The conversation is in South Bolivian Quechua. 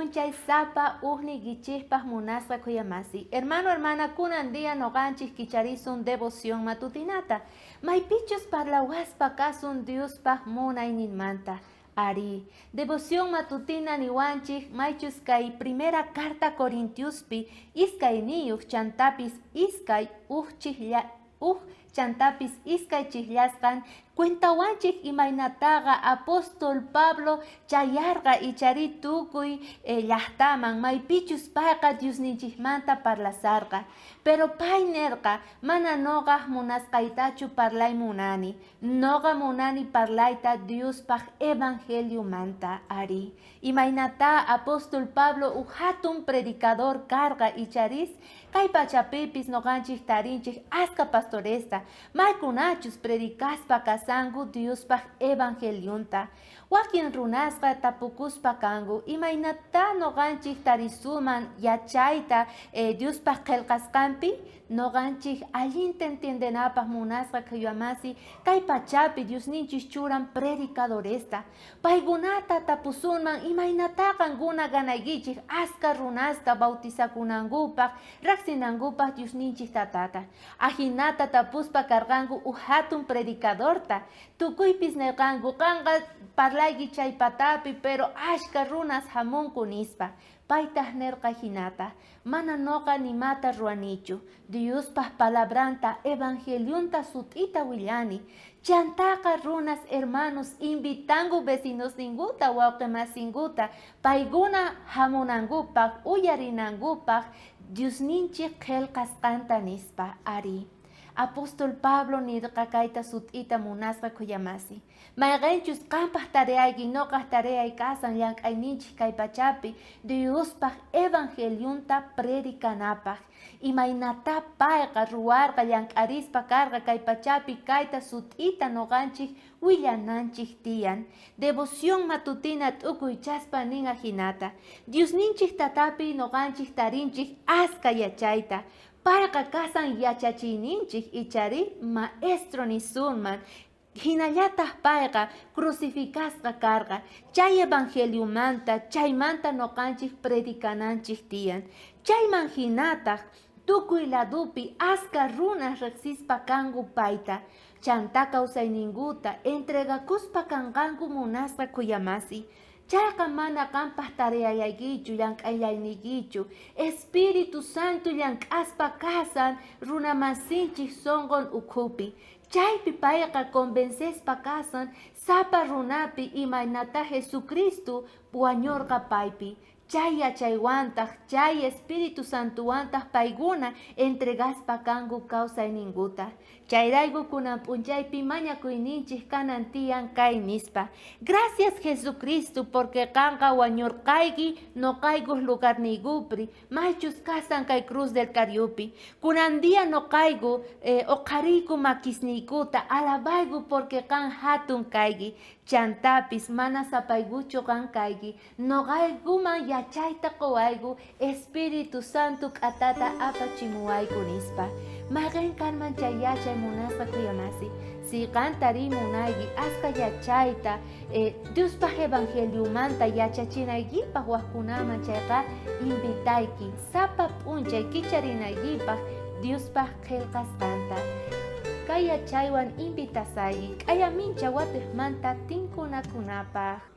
p'unchay sapa ujniykichejpaj munasqa khuyamasi. Hermano, hermana, kunan día noqanchej kicharisun devoción matutinata, maypichus parlawaspa kasun Diospaj munayninmanta. Arí, devoción matutina niwanchej maychus kay primera carta Corintiospi iskayniyoj chantapis iskay uj chijlla Uj chantapis iskay chijllasqan cuentawanchej imaynataqa apóstol Pablo chayarqa icharí tukuy llajtaman maypichus payqa Diosninchejmanta parlasarqa. Pero pay nerqa, Mana noqaj munasqaytachu parlay munani, noqa munani parlayta Diospaj evangeliomanta. Arí, imaynatá apóstol Pablo uj jatun predicador karqa icharis? Kay pachapipis noqanchej tarinchej askha pastoresta, maykunachus predicaspa kasanku Diospaj evangelionta. Wakin runasqa tapukuspa kanku, Imaynatá noqanchej tarisuman yachayta Diospaj qhelqasqanpi? Noqanchej allinta entiendenapaj munasqa qhellwamasi kay pachapi Diosninchej churan predicadoresta. Paykunata tapusunman, Imaynatá qankuna ganaykichej askha runasta bautizakunankupaj, rejsinankupaj Diosninchej Tatata? Ajinata tapuspa karqanku uj jatun predicadorta. Tukuypis nerqanku, Qanqa parlayki chay patapi, pero ashkha runas jamunku, nispa. Paytaj nerqa jinata, Mana noqa nimata ruwanichu, Diospaj palabranta, evangelionta sut'ita willani. Chantaqa runas hermanos invitanku vecinosninkuta, wawqemasinkuta, paykuna jamunankupaj, uyarinankupaj Diosninchej qhelqasqanta, nispa. Arí, apóstol Pablo nerqa kayta sut'ita munasqa khuyamasi. Mayqenchus qanpaj tareayki noqaj tareay kasan llank'ayninchej kay pachapi Diospaj evangelionta predicanapaj. Imaynatá payqa ruwarqa llank'arispa karqa kay pachapi kayta sut'ita noqanchej willananchej tiyan. Devoción matutina t'ukuychaspa nin ajinata, Diosninchej Tatapi noqanchej tarinchej askha yachayta. Payqa kasan yachachiyninchej icharí maestro nisunman. Jinallataj payqa crucificasqa karqa, chay evangeliomanta, chaymanta noqanchej predicananchej tiyan. Chayman jinataj tukuy ladopi askha runas rejsispa kanku payta, chantá kausayninkuta entregakuspa kanqanku munasqa khuyamasi. Chayqa mana qanpaj tareallaykichu, llank'ayllaynikichu. Espíritu Santo llank'aspa kasan runamasinchej sonqon ukhupi. Chaypi payqa convencespa kasan sapa runapi imaynatá Jesucristo wañorqa paypi. Chay yachaywantaj, chay Espíritu Santowantaj paykuna entregaspa kanku kawsayninkuta. Chayrayku kunan p'unchaypi mañakuyninchej kanan tiyan kay nispa, Gracias Jesucristo, porque qanqa wañorqayki noqaykoj lugarniykupri, Maychus kasan kay cruz del Cariupi. Kunan día noqayku oqhariyku makisniykuta, alabayku porque qan jatun kayki. Chantapis mana sapaykuchu qan kayki. Noqaykuman yachayta qowayku, Espíritu Santo k'atata apachimuwayku nispa. Mayqen kanman chay yachay munasqa khuyamasi? Si qan tariy munayki askha yachayta, Diospaj evangeliomanta yachachinaykipaj wajkunaman chayqa invitayki sapa p'unchay kicharinaykipaj Diospaj qhelqasqanta. Kay yachaywan invitasayki k'aya mincha watejmanta tinkunakunapaj.